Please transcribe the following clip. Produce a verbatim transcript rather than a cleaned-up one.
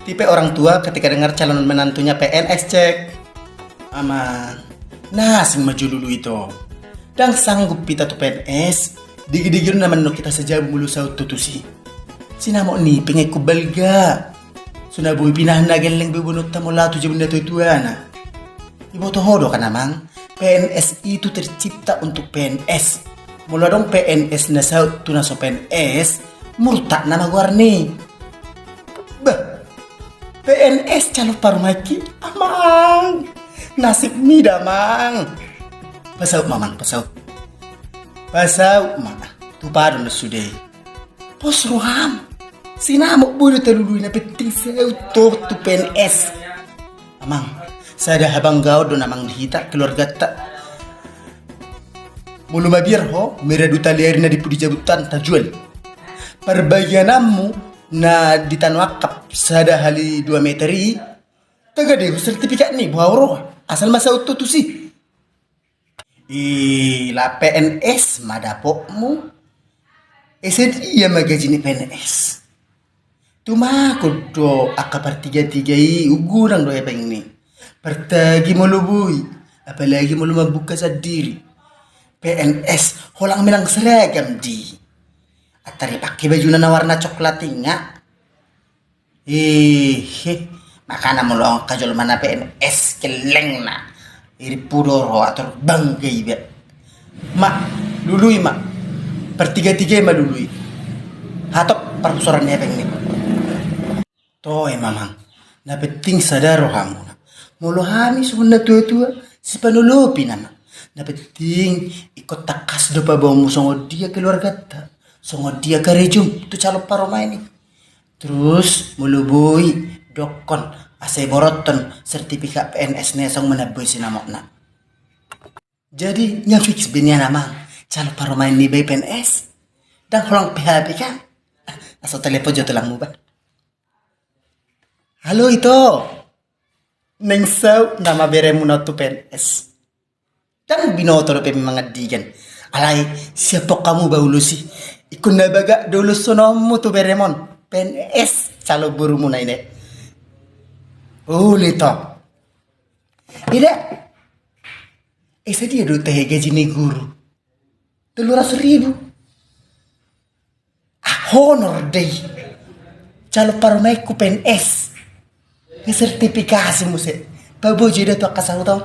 Tipe orang tua ketika dengar calon menantunya P N S, cek. Amang, na asing ma jo Lului, ito. Ndang sanggup hita tu P N S. Digi-digi do na mandok hita sajabu molo saut ho tusi. Sinamot ni pe nga ingkon balga. So na boi pinahan na gelleng be boanonta molo tu jabu ni natuatuana. Iboto ho do kan, Amang, P N S itu tercipta untuk P N S. Molo adong P N S na saut tu na so P N S, murtad nama goarna i. Bah, P N S calon parumaenki, Amang. Nasib mida, Amang. Pasaut ma, Amang, pasaut. Pasaut ma. Tupa do na sude. Pos roham. Sinamot boi do ta Lului, na penting saut ho tu P N S. Amang, sada habanggaon do na, Amang, di hita keluargata. Molo mabiar ho, mera duta liar na di pudi jabuta tajual. Parbagiananmu na di tano akap sada hali dua meter i, tagadehon sertifikat ni, boha roha, asal ma saut ho tusi. Ila P N S ma dapotmu. Ese dia ma gaji ni P N S? Tumakon do angka partiga-tiga i, ugodang do hepeng ni. Partagi molo boi, apalagi molo mambuka sandiri. P N S holan melang seragam di. Antar dipake bajuna na warna coklat i nga. Hehe, makana molo angka jolma na P N S gellengna, irimpu do roha, tor bangga iba. Ma, Lului ma, partiga-tiga i ma Lului. Hatop parpusoran ni hepeng ni. Toe ma, Amang, na penting sada rohamuna. Molo hami songon natuatua, sipanolopi nama. Na penting ingkon tangkas do paboaonmu songon dia keluargata, songon dia karejom tu calon parumaen i. Terus molo boi, dokkon asa iborothon sertifikat P N S na i, songon na boi sinamotna. Jadi nga fix be nian, Amang, calon parumaen niba i P N S? Ndang holan P H P kan? Asa telepon jo tulangmu bah. Halo, ito. Naeng saut nama beremuna tu P N S. Ndang binoto dope mangandigan. Alai siaphon hamu bah ulos i. Ingkon na bagak do uloshononmu tu berem on, P N S calon borumuna i. Olo, ito. Ida. Ese dia do tahe gaji ni guru? Tolu ratus ribu. Ah, honor do i. Calon parumaenku P N S. Nga sertifikasi muse. Paboa jo ida tu angka sahuta on.